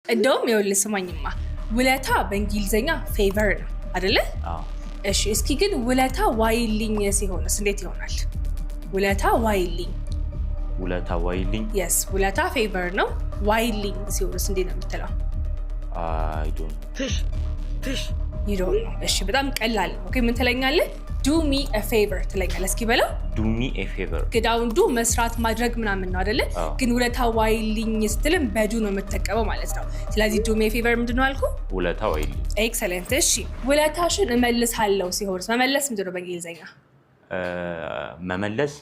እንደውም ይኸውልህ ስማኝማ፣ ውለታ በእንግሊዝኛ favor ነው አይደለ? አዎ። እሺ፣ እስኪ ግን ውለታ ዋይልኝ ሲሆንስ እንዴት ይሆናል? ውለታ ዋይልኝ። ውለታ ዋይልኝ። Yes፣ ውለታ favor ነው። ዋይልኝ ሲሆንስ እንዴት ነው የምትለው? I don't You don't know። እሺ፣ በጣም ቀላል ነው። Okay፣ ምን ትለኛለህ? "Do me a favor" ትለኛለህ። እስኪ በለው። Do me a favor. ግን አሁን do መስራት፣ ማድረግ ምናምን ነው አይደለ? አዎ። ግን ውለታ ዋይልኝ ስትልም በ do ነው የምትጠቀመው ማለት ነው። ስለዚህ do me a favor ምንድን ነው አልኩ? ውለታ ዋይልኝ። Excellent። እሺ፣ ውለታሽን እመልሳለሁ ሲሆንስ? መመለስ ምንድን ነው በእንግሊዝኛ? መመለስ።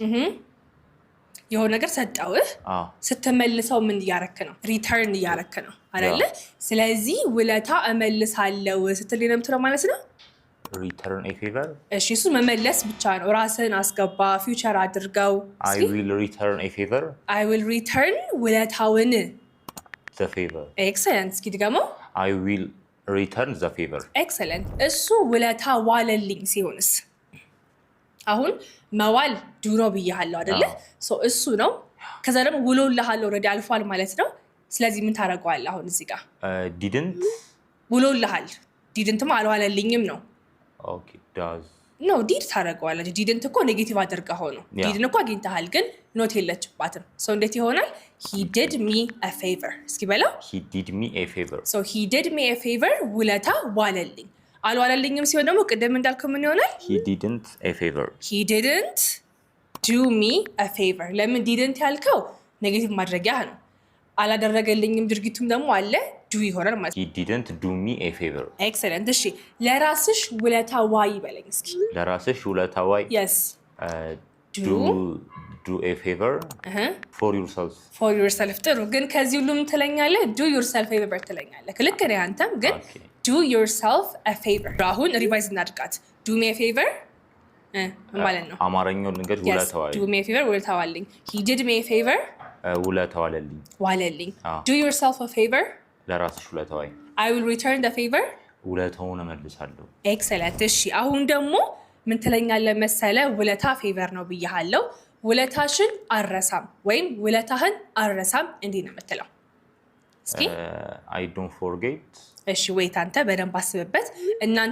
የሆነ ነገር ሰጠውህ፣ ስትመልሰው ምን እያረክ ነው? Return እያረክ ነው አይደለ? ስለዚህ ውለታ እመልሳለሁ ስትል ነው የምትለው ማለት ነው። Return a favor. እሺ፣ እሱ መመለስ ብቻ ነው። ራስህን አስገባ፣ future አድርገው። I will return a favor. I will return ውለታውን። The favor. Excellent። እስኪ ድገመው። I will return the favor. Excellent። እሱ ውለታ ዋለልኝ ሲሆንስ? አሁን መዋል do ነው ብያለሁ አይደለ? አዎ። እሱ ነው። ከዛ ደግሞ ውሎልሃል፣ already አልፏል ማለት ነው። ስለዚህ ምን ታደርገዋለህ አሁን እዚህ ጋር? Didn't. ውሎልሃል። Didn't ማ አልዋለልኝም ነው። Okay, does. No፣ did ታደርገዋለህ። Didn't እኮ negative አድርገኸው ነው። Yeah. Did ን እኮ አግኝተሃል፣ ግን not የለችባትም። So እንዴት ይሆናል? "He did me a favor" እስኪ በለው። He did me a favor. So "he did me a favor" ውለታ ዋለልኝ። አልዋለልኝም ሲሆን ደግሞ ቅድም እንዳልከው ምን ይሆናል? He didn't a favor. He didn't do me a favor። ለምን didn't ያልከው? Negative ማድረጊያ ነው። አላደረገልኝም ድርጊቱም ደግሞ አለ፣ do ይሆናል ማለት ነው። He didn't do me a favor. Excellent። እሺ፣ ለራስሽ ውለታ ዋይ በለኝ እስኪ። ለራስሽ ውለታ ዋይ። Yes. Do. Do a favor for yourself. For yourself፣ ጥሩ። ግን ከዚህ ሁሉ ምን ትለኛለህ? "Do yourself a favor" ትለኛለህ። ልክ ነህ አንተም፣ ግን do yourself a favor። አሁን revise እናድርጋት። "Do me a favor" ምን ማለት ነው? አማርኛውን ልንገርሽ፣ ውለታ ዋይ። Do me a favor ውለታ ዋልኝ። He did me a favor ውለታ ዋለልኝ። ዋለልኝ። አዎ። Do yourself a favor. ለራስሽ ውለታ ዋይ። I will return the favor. ውለታውን እመልሳለሁ። Excellent። እሺ፣ አሁን ደግሞ ምን ትለኛለህ መሰለ? ውለታ favor ነው ብያሃለው። ውለታሽን አልረሳም ወይም ውለታህን አልረሳም እንዲህ ነው የምትለው። እስኪ። I don't forget. እሺ፣ wait፣ አንተ በደንብ አስብበት። እናንተ